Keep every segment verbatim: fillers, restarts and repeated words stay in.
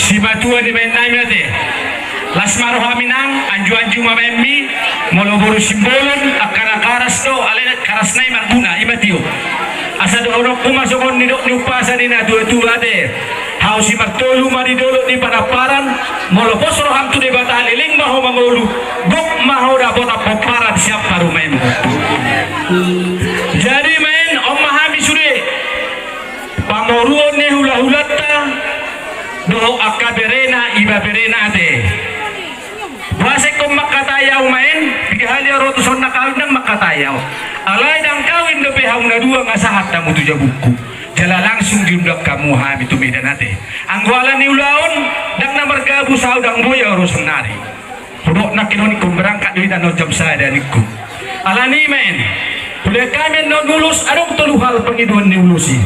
Simatua ni baen nami ate. Las ma rohami nang, anju-anju ma baenmi, molo boru Simbolon, angka na karas do, alai karas nai marguna, i ma tio. Asa dohononku ma songon nidok ni umpasa ni na tua-tua ate. Hau simartolu ma di dolok ni Panamparan, molo pos roham tu Debata leleng ma ho mangolu, gok ma ho dapot pomparan siap parumaenmu. Jadi maen, on ma hami sude. Pamoruon ni hula-hulanta, dohot angka berena, iba berena ate. Boasa ingkon mangkatai ahu maen, piga hali ahu ro tuson na kawin ndang mangkatai ahu. Alai ndang kawin dope hamu na dua nga sahat hamu tu jabungku. Jala langsung diundang hamu hami tu Medan ate. Anggo ala ni ulaon, ndang na margabus ahu ndang boi ahu ro sannari. Hudok nangkin on ingkon berangkat do hita annon jam sada ningku. Alani maen. Hulehon hami annon ulos, adong tolu hal pangidoan ni ulos i.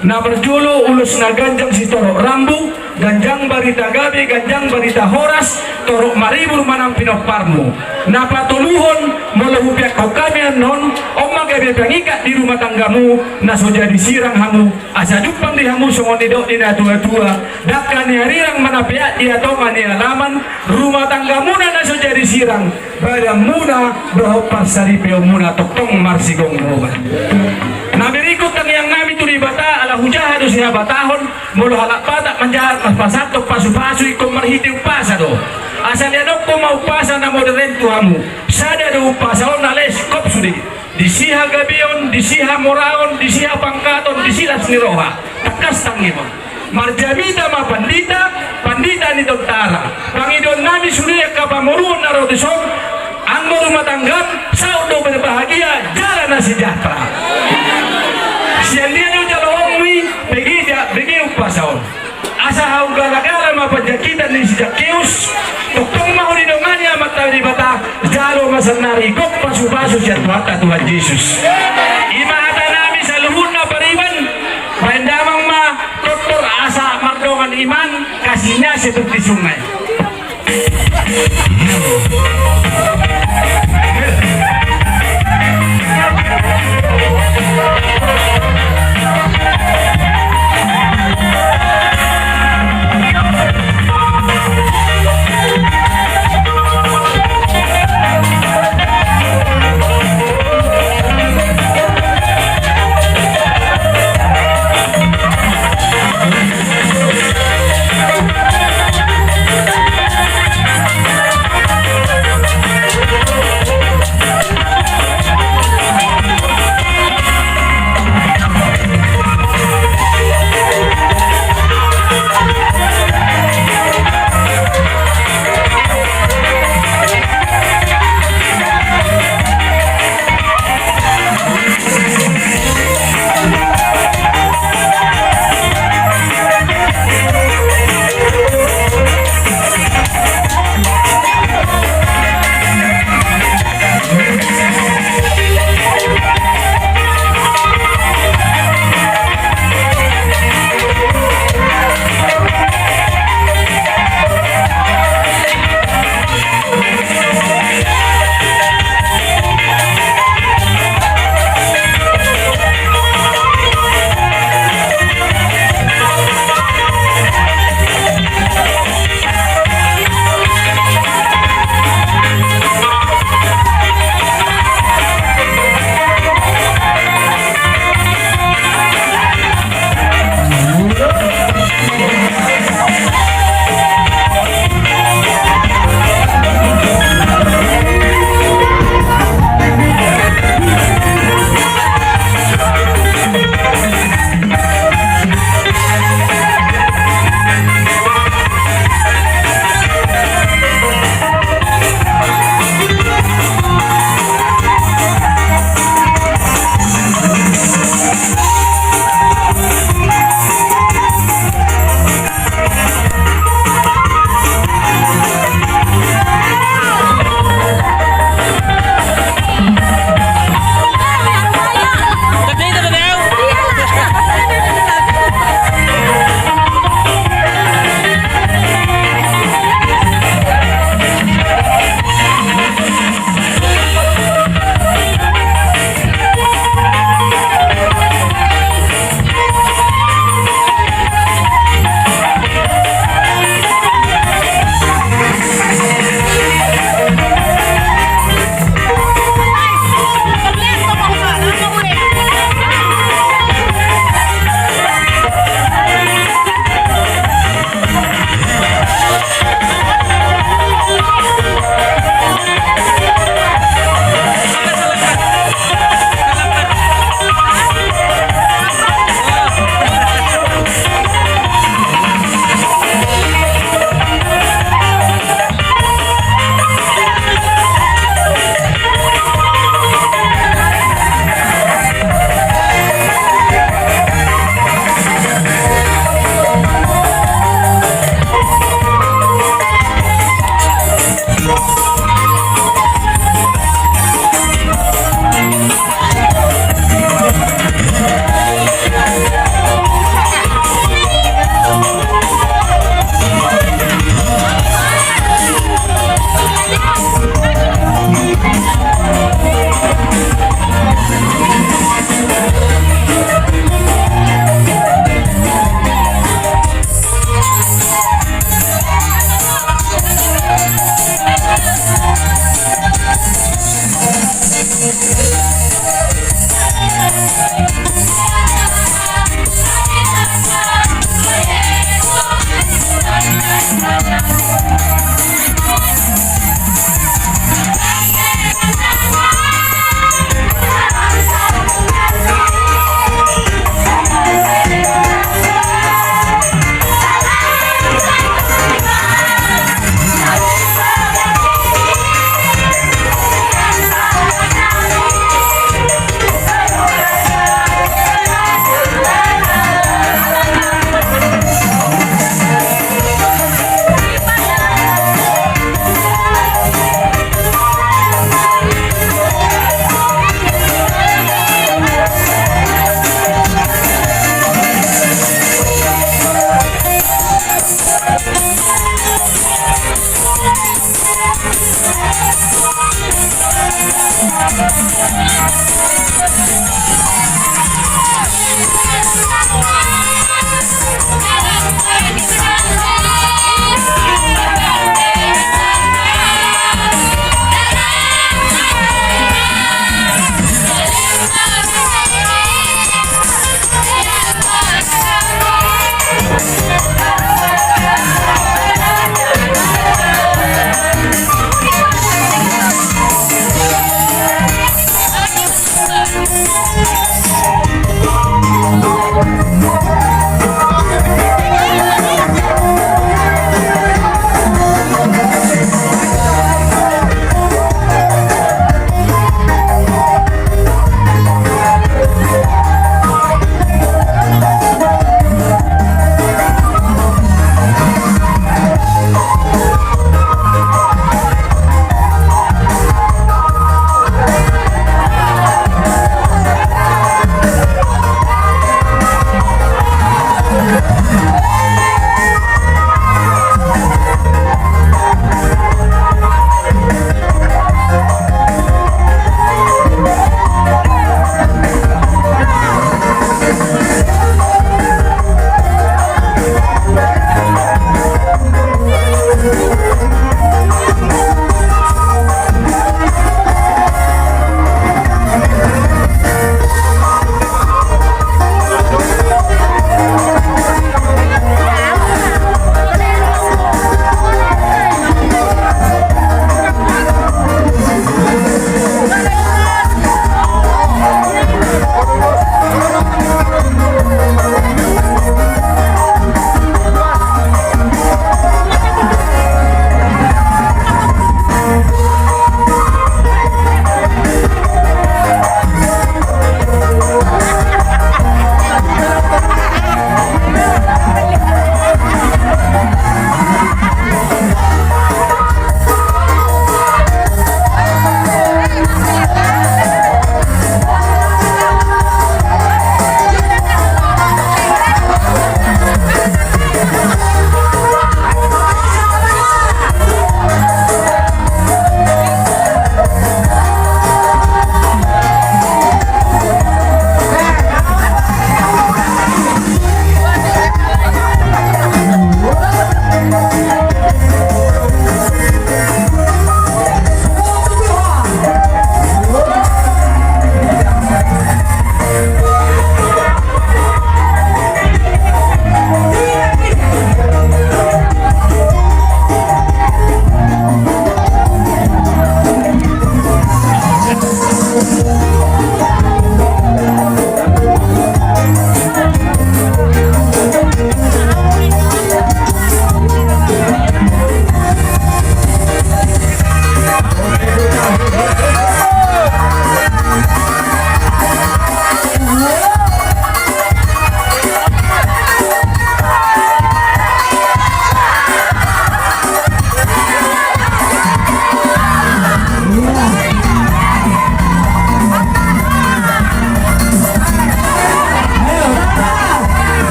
Na parjolo ulos na ganjang sitorop rambu, ganjang barita gabe, ganjang barita horas, torop maribur ma nang pinomparmu. Na patoluhon, molo hupeakkon hami annon, on ma gabe pangikat di rumah tanggamu, na so jadi sirang hamu, asa jumpang di hamu songon nidok ni na tua-tua, dangka ni arirang ma na peak di tonga ni alaman, rumah tanggamuna na so jadi sirang, badanmuna dohot parsaripeonmuna tongtong marsigomgoman. Na berikut tangiang nami tu Debata, ala hujaha do sihabatahon, molo halak Batak manjaha marpasahathon pasu-pasu ingkon marhite umpasa do. Asa leanonku ma umpasa na moderen tu hamu. Sada do umpasa on alai singkop sude. Disi hagabeon, disi hamoraon, disi hapangkaton, disi las ni roha. Tangkas tangiangon. Marjamita ma pandita, pandita ni tontara. Pangidoan nami sude angka pamoruon na ro dison, anggo rumah tanggam, saut do berbahagia, jala na sejahtera. Sian dia do jaloonmu i, bege dia, bege umpasa on. Asa hau gala-gala ma panjangkitan ni si Zakkeus, tongtong ma ho didongani Amanta Debata, jalo ma sannari gok pasu-pasu sian Tuhanta Tuhan Jesus. I ma hata nami saluhutna pariban, baen damang ma tortor asa mardongan iman, kasihnya seperti sungai.